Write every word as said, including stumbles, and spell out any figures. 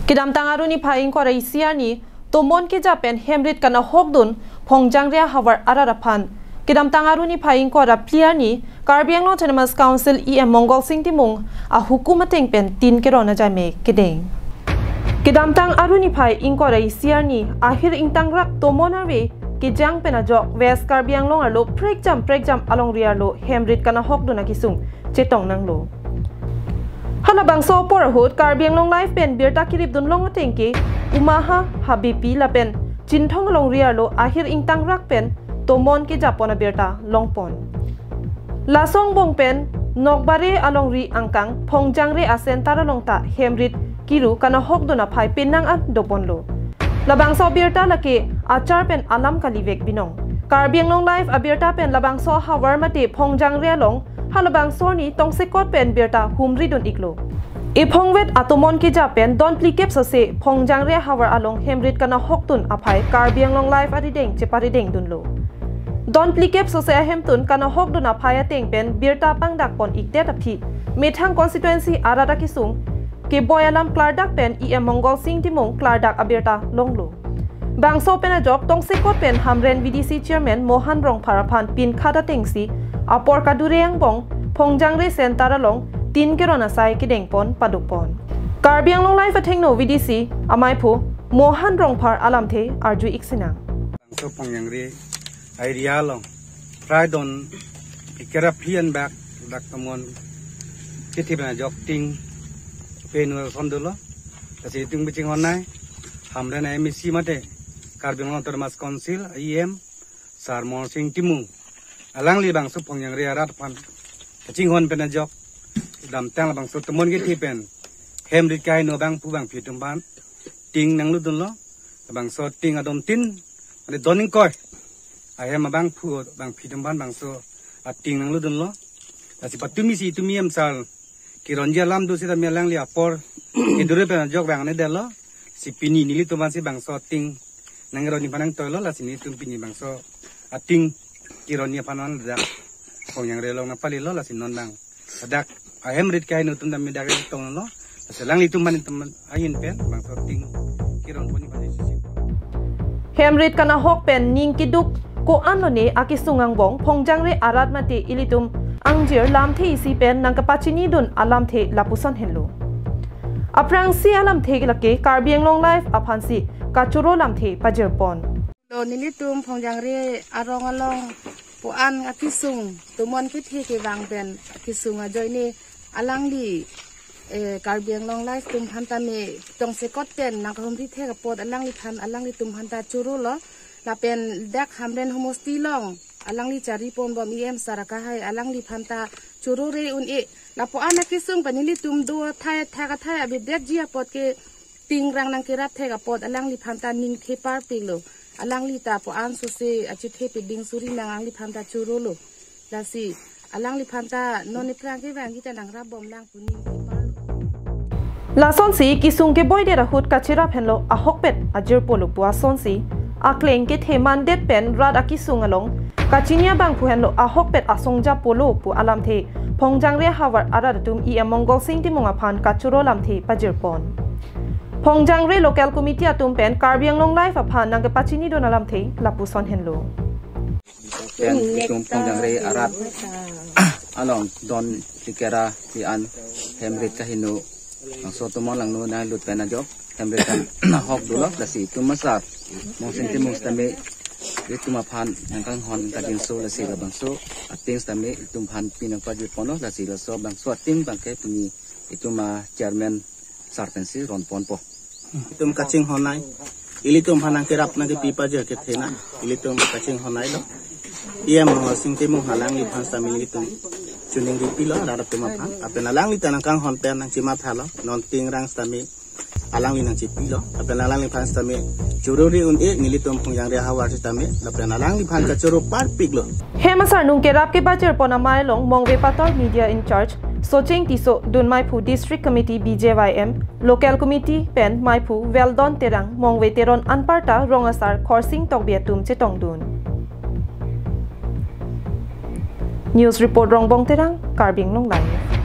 Kedamtang Aru niphai ingkoi ra isi arni, tomon keja pen hemrit kanahokdun Phongjangre ahavar arat aphan kedamtang Aru niphai ingkoi ra phli arni Karbi Anglong Autonomous Council E M Mongalsing Timung ahukum ateng pen tin keron ajai me kedeng. Kedamtang Aru niphai ingkoi ra isi arni ahir ingtangrak tomon arve kejang pen ajok West Karbi Anglong arlo prekjam prekjam alongri arlo hemrit kanahokdun akesung chetong nanglo. Halabangso apor ahut Karbi Anglong Live pen birta kiripdun long ateng ke Umaha, Habepi lapen Chinthong alongri arlo ahir ingtangrak pen tomon kejapon abirta longpon. Laso angbong pen Nokbare alongri angkang Phongjangre a-center along ta hemrit kiru kanahokdun aphai penang an doponlo. Labangso abirta lake achar pen alam kalivek binong. Karbi Anglong Live abirta pen labangso ahavar mate Phongjangre along halabangso arni tongsekot pen birta humridun iklo. Ephongvet atomon keja pen don phlikep sose Phongjangre ahavar along hemrit kanahokdun aphai Karbi Anglong Live arideng cheparidengdunlo. Don phlikep sose ahemtun kanahokdun aphai ateng pen birta pangdakpon ikdet aphi methang constituency arat akesung keboi alam klardak pen E M Mongalsing Timung klardak abirta longlo. Bangso pen ajok tongsekot pen Hamren V D C chairman Mohan Rongphar aphan pinkhat atengsi apor kadure angbong Phongjangre center along tin keron asai kedengpon padopon. Karbi Anglong Live athengno V D C amaiphu Mohan Rongphar alamthe arju iksinang. Bangso Phongjangre area along prai don phlikep ra phli an bak dak tomon kethe pen ajok ting pen ason dolo. Lasi itum kachinghon nai Hamren M A C mate Karbi Anglong Autonomous Council E M Sar Mongalsing Timung alangli bangso Phongjangre arat aphan kachinghon pen ajok kedamtang labangso tomon kethe pen hemrit kaheno abangphu abangphi atum aphan ting nangludunlo. Labangso ting adon tin, mane don ingkoi ahem abangphu abangphi atum aphan bangso ating nangludunlo. Lasi patumi si itum E M sar keronji alam do seta me alangli apor kedure pen ajok vang ne detlo. Si pini nelitum aphansi bangso ating nangkeronji aphan nangtoilo, lasi nelitum pini bangso ating keronji aphan an dak Phongjangre along nangpalilo, lasi non bang dak ahemrit kaheno atum dam me dak tonglo. Lasi alanglitum aphan itum ahin pen bangso ating keronponji aphan isi. Hemrit kanahok pen ning keduk ko-an lone akesung angbong Phongjangre arat mate ilitum angjir lamthe isi pen nangkepachinidun alamthe lapuson henlo. Aphrangsi alamthe lake Karbi Anglong Live aphansi kachoro lamthe pajirpon. Lo nelitum Phongjangre arong along puan akesung tomon kethe kevang pen akesung ajoine alangli, eh, Karbi Anglong Live atum aphan tame tongsekot pen nangkahumri thek apot alangliphan alanglitum aphan ta chorolo. Lapen dak Hamren homosti along alangli chariponbom E M sar akehai alangliphan ta chorore un-e. Lapuan akesung pen nelitum do athai thak athai abidetji apot ke tingrang nangkerap thek apot alangliphan ta ningthe parpiklo. Alangli ta puan sose achithe piding suri nang alangliphan ta chorolo. Lasi alangliphan ta non iphrang kevangji ta nangrapbomlang pu ningthe parlo. Lasonsi kesung keboidet ahut kacherap henlo ahokpet ajirpolo pu asonsi akleng kethe mandet pen rat akesung along kachini abangphu henlo ahokpet asong japolo pu alamthe Phongjangre ahavar arat atum E M Mongalsing Timung aphan kachoro lamthe pajirpon. Phongjangre Local Committee atum pen Karbi Anglong Live aphan nangkepachinidun alamthe lapuson henlo. Pen itum Phongjangre arat along don phlikep ra phli an hemrit kaheno bangso tomon langno nanglut pen ajok hemrit kanahok dolo, lasi itum asar Mongalsing Timung sitame itum aphan nangkanghon kangjinso, lasi labangso ating sitame itum aphan pinangpajirponlo, lasi laso bangso ating abangke pini itum a-chairman sar pensi ronponpo. Itum kachinghon nai. Ilitum aphan nangkerap nangkepi pajir kethe nai. Ilitum kachinghon nailo. E M Mongalsing Timung alangliphan sitame ilitum chuning ripilo, arat atum aphan. Lapen alangli ta nangkanghon pen nangchimathalo. Non tingrang sitame alangli nangchipilo. Lapen alangliphan sitame chorore un-e nelitum Phongjangre ahavar sitame. Lapen alangliphan kachoro parpiklo. Hem asar nung kerap kepajirpon amei along Mongve Pator Media in-charge Socheng Tisso, dunmeiphu District Committee B J Y M, Local Committee pen meiphu Weldon Terang, Mongve Teron anparta rong asar Khorsing Tokbi atum chetongdun. News report Rongbong Terang, Karbi Anglong Live.